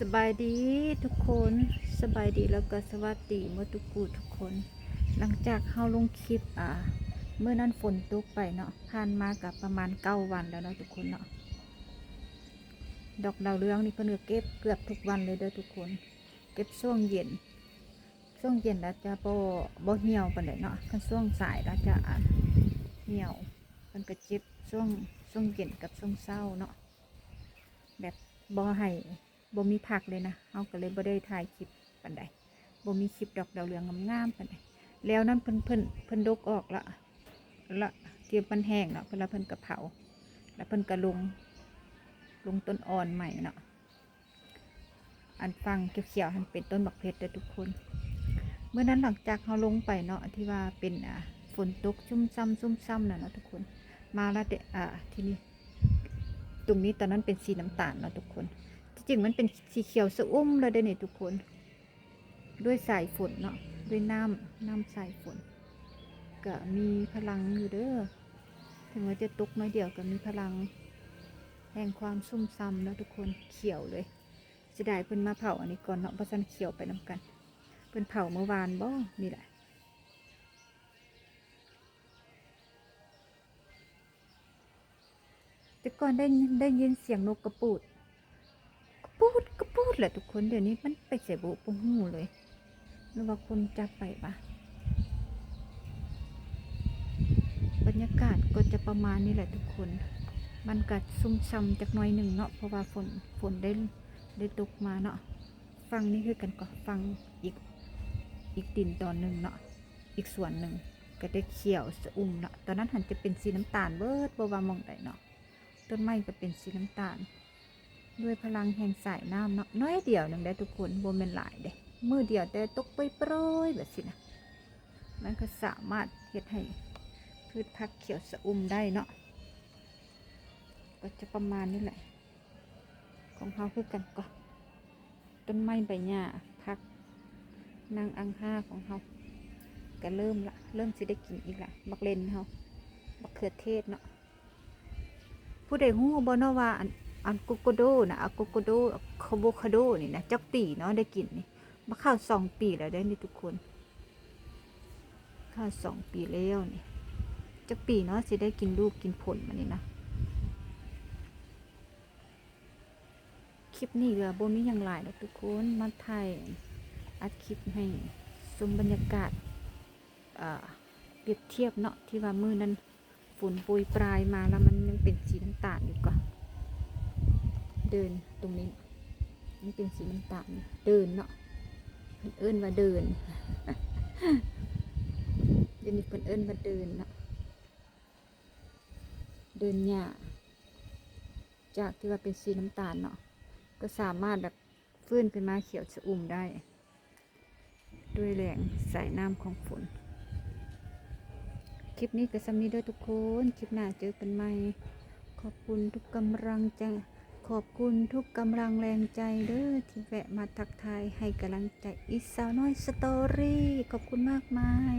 ສະບາຍດີທຸກຄົນ ສະບາຍດີ ແລ້ວກໍສະຫວັດດີໝົດທຸກຜູ້ທຸກຄົນ. ຫຼັງຈາກເຮົາລົງຄລິບ ອ່າ ມື້ນັ້ນຝົນຕົກໄປເນາະ ຜ່ານມາກໍປະມານເກົ້າວັນແລ້ວເນາະທຸກຄົນເນາະ. ດອກດາວເຮືອງນີ້ເພິ່ນກໍເກັບເກືອບທຸກວັນເລີຍເດີທຸກຄົນ ເກັບຊ່ວງເຢັນ ຊ່ວງເຢັນແລ້ວຈະບໍ່ ບໍ່ຫ່ຽວປານໃດເນາະ ຄັນຊ່ວງສາຍແລ້ວຈະ ອ່າ ຫ່ຽວ. ເພິ່ນກໍເກັບຊ່ວງ ຊ່ວງເຢັນກັບຊ່ວງເຊົ້າເນາະ ແບບບໍ່ໃຫ້ ບໍ່ມີພັກເລີຍນະ ເຮົາກໍເລີຍບໍ່ໄດ້ຖ່າຍຄລິບປານໃດ ບໍ່ມີຄລິບດອກດາວເຮືອງງາມໆປານໃດ. ແລ້ວນັ້ນເພິ່ນ ເພິ່ນ ເພິ່ນດົກອອກລະ ລະທີ່ມັນແຫ້ງເນາະ ເພິ່ນ ລະເພິ່ນກໍເຜົາ ລະເພິ່ນກໍລົງ ລົງຕົ້ນອ່ອນໃໝ່ເນາະ. ອັນຝັ່ງຂຽວໆຫັ້ນເປັນຕົ້ນບັກເພັດເດີທຸກຄົນ. ມື້ນັ້ນຫຼັງຈາກເຮົາລົງໄປເນາະ ທີ່ວ່າເປັນ ອ່າ ຝົນຕົກຊຸ່ມຊ່ຳ ຊຸ່ມຊ່ຳນັ້ນເນາະທຸກຄົນ ມາລະເດ ອ່າ ທີ່ນີ້ ຕົງນີ້ຕອນນັ້ນເປັນສີນ້ຳຕານເນາະທຸກຄົນ. ທີ່ຈິງມັນເປັນສີຂຽວຊະອຸ່ມແລ້ວເດ້ນີ້ທຸກຄົນ ດ້ວຍສາຍຝົນເນາະ ດ້ວຍນ້ຳ ນ້ຳສາຍຝົນ ກະມີພະລັງຢູ່ເດີ ເຖິງວ່າຈະຕົກໜ້ອຍດຽວກະມີພະລັງແຫ່ງຄວາມຊຸ່ມຊ່ຳເນາະທຸກຄົນ. ຂຽວເລີຍ ເສຍດາຍເພິ່ນມາເຜົາອັນນີ້ກ່ອນເນາະ ບໍ່ຊັ້ນຂຽວໄປນຳກັນ. ເພິ່ນເຜົາມື້ວານບໍ່ ນີ້ແຫຼະ. ແຕ່ກ່ອນໄດ້ ໄດ້ຍິນສຽງນົກກະປູດ ກະປູດ ກະປູດແຫຼະທຸກຄົນ. ດຽວນີ້ມັນໄປໃສບໍ່ ບໍ່ຮູ້ເລີຍ ຫຼືວ່າຄົນຈັບໄປຫວາ. ບັນຍາກາດກໍຈະປະມານນີ້ແຫຼະທຸກຄົນ ມັນກະຊຸ່ມຊ່ຳຈັກໜ້ອຍໜຶ່ງເນາະ ເພາະວ່າຝົນ ຝົນໄດ້ ໄດ້ຕົກມາເນາະ. ຝັ່ງນີ້ຄືກັນກໍ ຝັ່ງອີກ ອີກດິນຕອນໜຶ່ງເນາະ ອີກສວນໜຶ່ງກໍໄດ້ຂຽວຊະອຸ່ມເນາະ. ຕອນນັ້ນຫັ້ນຈະເປັນສີນ້ຳຕານເບີດ ບໍ່ວ່າໝ່ອງໃດເນາະ. ຕົ້ນໄມ້ກໍເປັນສີນ້ຳຕານ ດ້ວຍພະລັງແຫ່ງສາຍນ້ຳເນາະ. ໜ້ອຍດຽວໜຶ່ງເດ້ທຸກຄົນ ບໍ່ແມ່ນຫຼາຍເດ້ ມື້ດຽວແຕ່ຕົກໂປຣຍໆແບບຊີ້ນະ ມັນກໍສາມາດເຮັດໃຫ້ພືດຜັກຂຽວຊະອຸ່ມໄດ້ເນາະ. ກໍຈະປະມານນີ້ແຫຼະ ຂອງເຮົາຄືກັນກໍ ຕົ້ນໄມ້ໃບຫຍ້າ ຜັກນາງອັງຫາຂອງເຮົາກໍເລີ່ມລະ ເລີ່ມຊິໄດ້ກິນອີກລະ. ບັກເລັ່ນເຮົາ ບັກເຂືອເທດເນາະ. ຜູ້ໃດຮູ້ບໍ່ເນາະວ່າ ອັນ ອັນໂກໂກໂດນະ ອາໂກໂກໂດ ອາໂວຄາໂດນີ້ນະ ຈັກປີເນາະໄດ້ກິນນີ້? ມາເຂົ້າສອງປີແລ້ວເດ້ນີ້ທຸກຄົນ ເຂົ້າສອງປີແລ້ວນີ້. ຈັກປີເນາະຊິໄດ້ກິນລູກກິນຜົນມານີ້ນະ. ຄລິບນີ້ກໍບໍ່ມີຫຍັງຫຼາຍດອກທຸກຄົນ ມາຖ່າຍອັດຄລິບໃຫ້ຊົມບັນຍາກາດ ອ່າ ປຽບທຽບເນາະ ທີ່ວ່າມື້ນັ້ນຝົນໂປຍປາຍມາ ແລ້ວມັນຍັງເປັນສີນ້ຳຕານຢູ່ກໍ ເດີ່ນຕົງນີ້ ມັນເປັນສີນ້ຳຕານ ເດີ່ນເນາະ ເພິ່ນເອີ້ນວ່າເດີ່ນ ດຽວນີ້ເພິ່ນເອີ້ນວ່າເດີ່ນເນາະ ເດີ່ນຫຍ້າ ຈາກທີ່ວ່າເປັນສີນ້ຳຕານເນາະ ກໍສາມາດແບບຟື້ນຂຶ້ນມາຂຽວຊະອຸ່ມໄດ້ ດ້ວຍແຮງສາຍນ້ຳຂອງຝົນ. ຄລິບນີ້ກໍສ່ຳນີ້ເດີທຸກຄົນ ຄລິບໜ້າເຈີກັນໃໝ່. ຂອບຄຸນທຸກກຳລັງໃຈ ຂອບຄຸນທຸກກຳລັງແຮງໃຈເດີ ທີ່ແວະມາທັກທາຍໃຫ້ກຳລັງໃຈອີສາວນ້ອຍສະຕໍຣີ ຂອບຄຸນມາກມາຍ.